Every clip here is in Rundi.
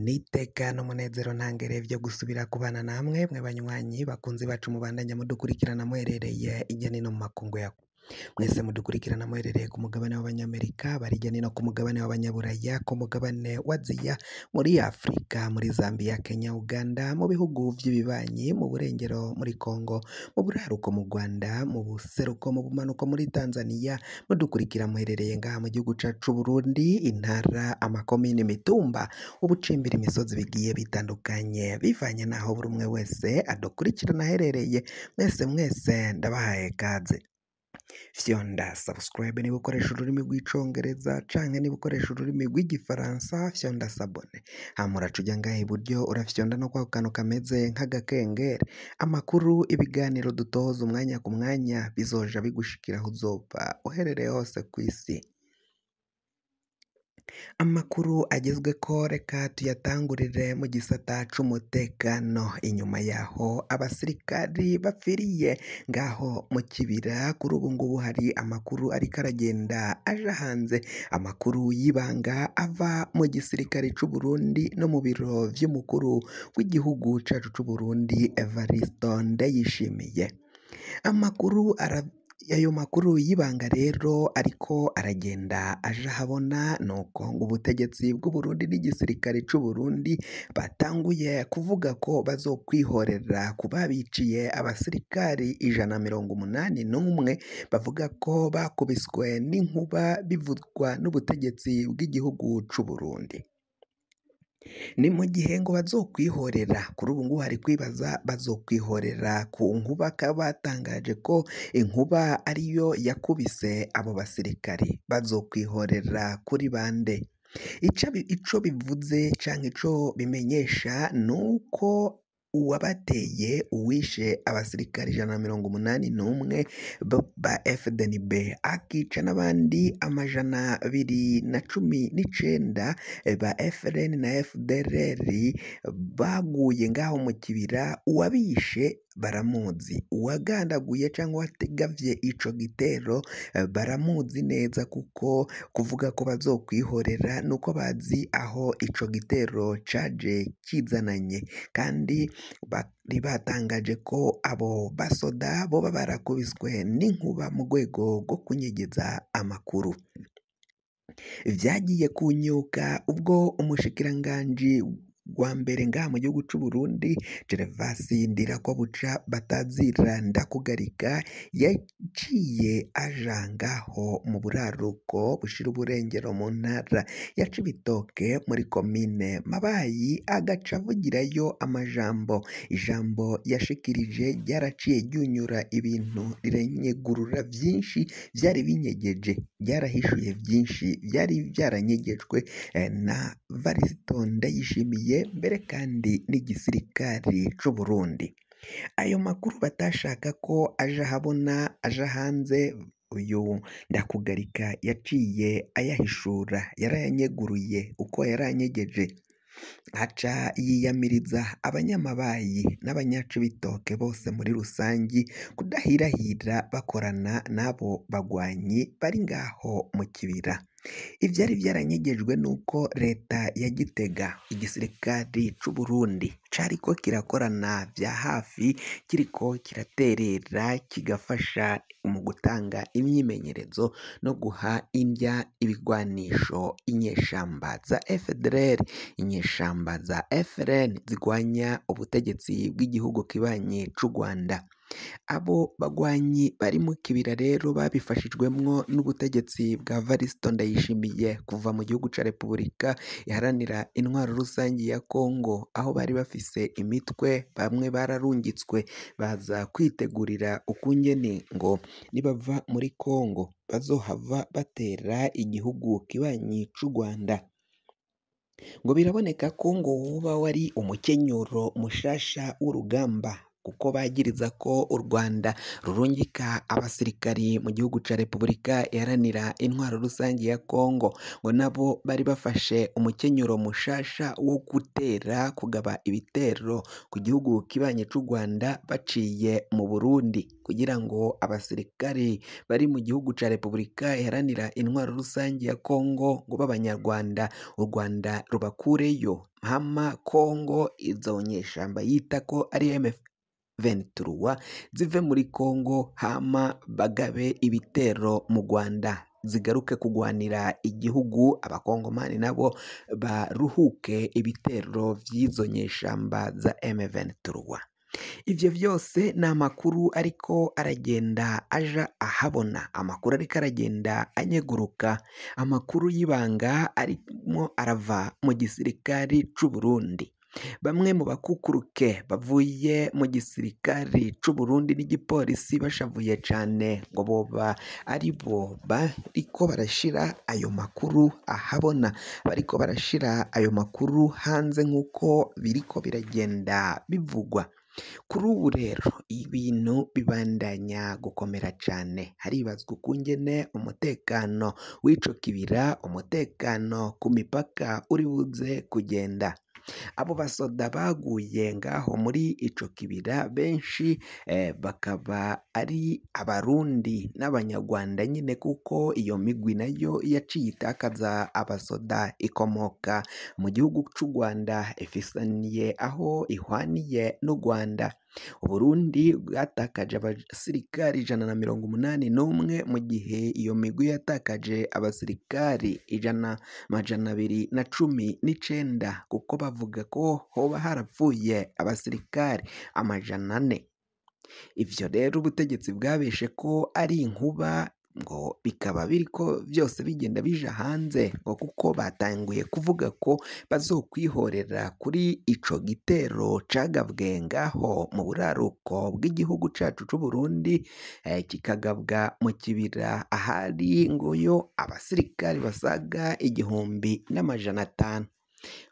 N'iteka n'umunezero ntangere vyo gusubira kubana namwe mwe banywanyi bakunzi bacu mubandanya mudukurikirana muherereye irya nino mu makungu ya mwese mudukurikirana muherereye ku mugabane w'abanyamerika bari hirya nino ku mugabane w'abanyaburaya ku mugabane wa Aziya muri Afrika muri Zambia Kenya Uganda mu bihugu vy'ibibanyi mu burengero muri Congo mu buraruko mu Rwanda mu buseruko mu bumanuko muri Tanzania mudukurikira muherereye ngaha mu gihugu cacu c'Uburundi intara amakomine imitumba ubucimbira imisozi bigiye bitandukanye bivanye n'aho buri umwe wese adukurikirana aherereye mwese mwese ndabahaye kaze. Fyonda subscribe niba ukoresha ururimi rw'icongereza canke niba ukoresha ururimi rw'igifaransa fyonda sabone hama uraca uja ngaha iburyo urafyonda no kwako kantu kameze nk'agakengeri amakuru ibiganiro dutoza umwanya ku mwanya bizoja bigushikira aho uzoba uherereye hose kw'isi. Amakuru agezweko reka tuyatangurire mu gisata c'umutekano inyuma yaho abasirikari bapfiriye ngaho mu kibira kuri ubu ngubu hari amakuru ariko aragenda aja hanze amakuru y'ibanga ava mu gisirikare c'Uburundi no mu biro vy'umukuru w'igihugu cacu c'Uburundi Evaristo Ndayishimiye. Amakuru ara ayo makuru y'ibanga rero ariko aragenda aja ahabona nuko ngo ubutegetsi bw'Uburundi n'igisirikare c'Uburundi batanguye kuvuga ko bazokwihorera ku babiciye abasirikari 181 bavuga ko bakubiswe n'inkuba bivugwa n'ubutegetsi bw'igihugu c'Uburundi. Ni mu gihe ngo bazokwihorera kuri ubu ngubu hari kwibaza bazokwihorera ku nkuba bakaba batangaje ko inkuba ariyo yakubise abo basirikari bazokwihorera kuri bande? Ico bivuze canke ico bimenyesha nuko uwabateye uwishe abasirikari 181 ba FDNB akica n'abandi 219 ba FRN na FDLR baguye ngaho mu kibira uwabishe baramuzi uwagandaguye cyangwa uwategavye ico gitero baramuzi neza kuko kuvuga ko bazokwihorera nuko bazi aho ico gitero caje kizananye kandi bari batangaje ko abo basoda boba barakubiswe n'inkuba mu rwego rwo kunyegeza amakuru. Vyagiye kunyuka ubwo umushikiranganji wa mbere ngaha mu gihugu c'Uburundi Gervasi Ndirakobuca batazira ndakugarika yaciye aja ngaho mu buraruko bushira uburengero mu ntara ya Cibitoke muri komine Mabayi agaca avugirayo amajambo ijambo yashikirije ryaraciye ryunyura ibintu rirenyegurura vyinshi vyari binyegeje ryarahishuye vyinshi vyari vyaranyegejwe na Varisito Ndayishimiye mbere kandi n'igisirikari c'Uburundi. Ayo makuru batashaka ko aja ahabona aja hanze uyu Ndakugarika yaciye ayahishura yarayanyeguruye uko yaranyegeje aca yiyamiriza abanyamabayi n'abanyacibitoke bose muri rusangi kudahirahira bakorana n'abo bagwanyi bari ngaho mu kibira. Ivyari vyaranyegejwe nuko leta ya Gitega igisirikari c'Uburundi cariko kirakorana vya hafi kiriko kiraterera kigafasha mu gutanga imyimenyerezo no guha indya ibigwanisho inyeshamba za FDLR inyeshamba za FRN zigwanya ubutegetsi bw'igihugu kibanyi c'u Rwanda. Abo bagwanyi bari mu kibira rero babifashijwemwo n'ubutegetsi bwa Varisito Ndayishimiye kuva mu gihugu ca Repubulika iharanira intwaro rusangi ya Kongo aho bari bafise imitwe bamwe bararungitswe baza kwitegurira ukungene ngo nibava muri Kongo bazohava batera igihugu kibanyi c'u Rwanda. Ngo biraboneka ko ngo woba wari umukenyuro mushasha w'urugamba kuko bagiriza ko u Rwanda rurungika abasirikari mu gihugu ca Repubulika Iharanira Intwaro Rusangi ya Kongo ngo nabo bari bafashe umukenyuro mushasha wo gutera kugaba ibitero ku gihugu kibanyi c'u Rwanda baciye mu Burundi kugira ngo abasirikari bari mu gihugu ca Repubulika Iharanira Intwaro Rusangi ya Kongo ngo b'Abanyarwanda u Rwanda rubakureyo Hama Kongo izo nyeshamba yita ko ari M23 zive muri Kongo, hama bagabe ibitero mu Rwanda, zigaruke kugwanira igihugu, abakongomani nabo baruhuke ibitero vy'izo nyeshamba za M23. Ivyo vyose ni amakuru ariko aragenda aja ahabona, amakuru ariko aragenda anyeguruka, amakuru y'ibanga arimwo arava mu gisirikari c'u Burundi. Bamwe mu bakukuruke bavuye mu gisirikari c'u Burundi n'igipolisi bashavuye cane ngo boba aribo bariko barashira ayo makuru ahabona, bariko barashira ayo makuru hanze nk'uko biriko biragenda bivugwa. Kuri ubu rero ibintu bibandanya gukomera cane, haribazwa ukungene umutekano w'ico kibira, umutekano ku mipaka uri buze kugenda. Abo basoda baguye ngaho muri ico kibira benshi bakaba ari abarundi n'abanyarwanda nyine, kuko iyo migwi nayo yaciye itakaza abasoda ikomoka mu gihugu c'u Rwanda, ifisaniye aho ihwaniye n'u Rwanda. Uburundi bwatakaje abasirikari 181, mu gihe iyo migwi yatakaje abasirikari 219, kuko bavuga ko hoba harapfuye abasirikari 400. Ivyo rero ubutegetsi bwabeshe ko ari inkuba, ngo bikaba biriko vyose bigenda bija hanze, ngo kuko batanguye kuvuga ko bazokwihorera kuri ico gitero cagabwe ngaho mu buraruko bw'igihugu cacu c'u Burundi, kikagabwa mu kibira ahari nguyo abasirikari basaga 1500.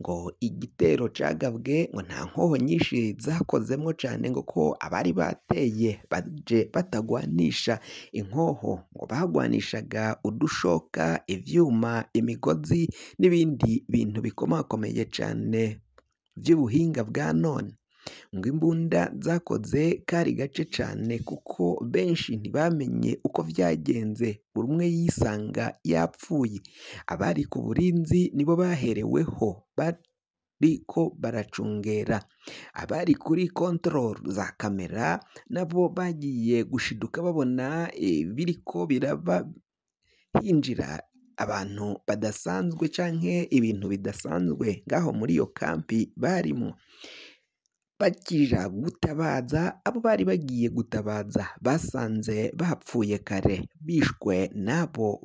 Ngo igitero cagabwe ngo nta nkoho nyinshi zakozemwo cane, ngo ko abari bateye baje batagwanisha inkoho, ngo bagwanishaga udushoka, ivyuma, imigozi n'ibindi bintu bikomakomeye cane vy'ubuhinga bwa none. Ngo imbunda zakoze kari gace cane, kuko benshi ntibamenye uko vyagenze, buri umwe yisanga yapfuye. Abari ku burinzi nibo bahereweho bariko baracungera, abari kuri control za kamera nabo bagiye gushiduka babona biriko biraba, hinjira abantu badasanzwe canke ibintu bidasanzwe ngaho muri iyo kampi barimwo. Bakija gutabaza abo bari bagiye gutabaza basanze bapfuye kare, bishwe nabo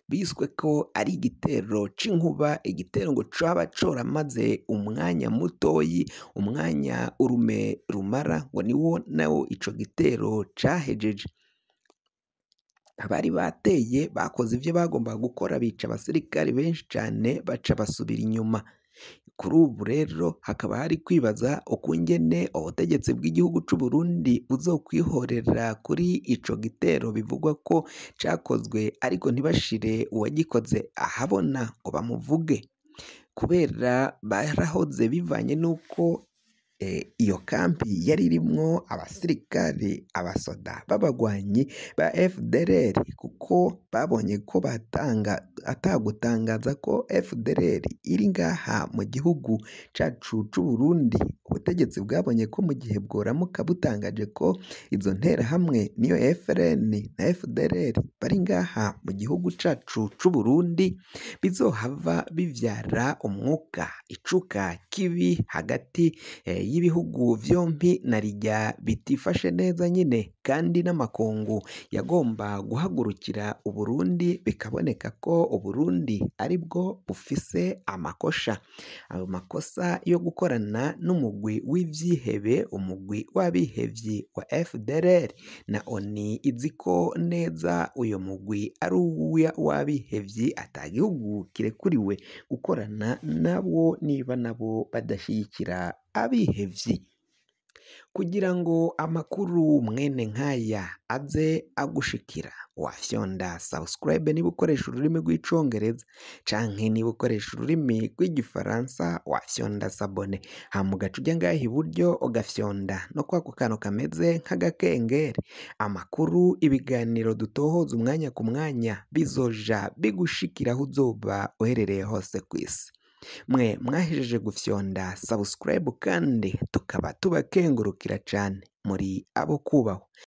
biswe ko ari igitero c'inkuba, igitero ngo caba coramaze umwanya mutoyi, umwanya urume rumara, ngo niwo nawo ico gitero cahejeje. Abari bateye bakoze ivyo bagomba gukora, bica abasirikari benshi cane, baca basubira inyuma. Kuri ubu rero hakaba hari kwibaza ukungene ubutegetsi bw'igihugu c'u Burundi buzokwihorera kuri ico gitero bivugwa ko cakozwe, ariko ntibashire uwagikoze ahabona ngo bamuvuge, kubera barahoze bivanye n'uko iyo kampi yari irimwo abasirikari, abasoda b'abagwanyi ba FDLR, kuko babonye ko batanga atagutangaza ko FDLR iri ngaha mu gihugu cacu c'u Burundi. Ubutegetsi bwabonye ko mu gihe bworamuka butangaje ko izo nterahamwe niyo FRN na FDLR bari ngaha mu gihugu cacu c'u Burundi, bizohava bivyara umwuka icuka kibi hagati y'ibihugu vyompi, na rirya bitifashe neza nyine, kandi n'amakungu yagomba guhagurukira Uburundi, bikaboneka ko Uburundi aribwo bufise amakosha, ayo makosa yo gukorana n'umugwi w'ivyihebe, umugwi w'abihevyi wa FDLR, na ONU izi ko neza uyo mugwi ari uw'abihevyi, ata gihugu kirekuriwe gukorana nabo niba nabo badashigikira abihevyi. Kugira ngo amakuru mwene nkaya aze agushikira, wafyonda subscribe niba ukoresha ururimi rw'icongereza, canke niba ukoresha ururimi rw'igifaransa wafyonda s'abonner, hama ugaca uja ngaha iburyo ugafyonda no kwako kantu kameze nk'agakengeri. Amakuru, ibiganiro dutohoza umwanya ku mwanya bizoja bigushikira aho uzoba uherereye hose kw'isi. Mwe mwahejeje gufyonda subscribe kandi tukaba tubakengurukira cane, muri abo kubahwa.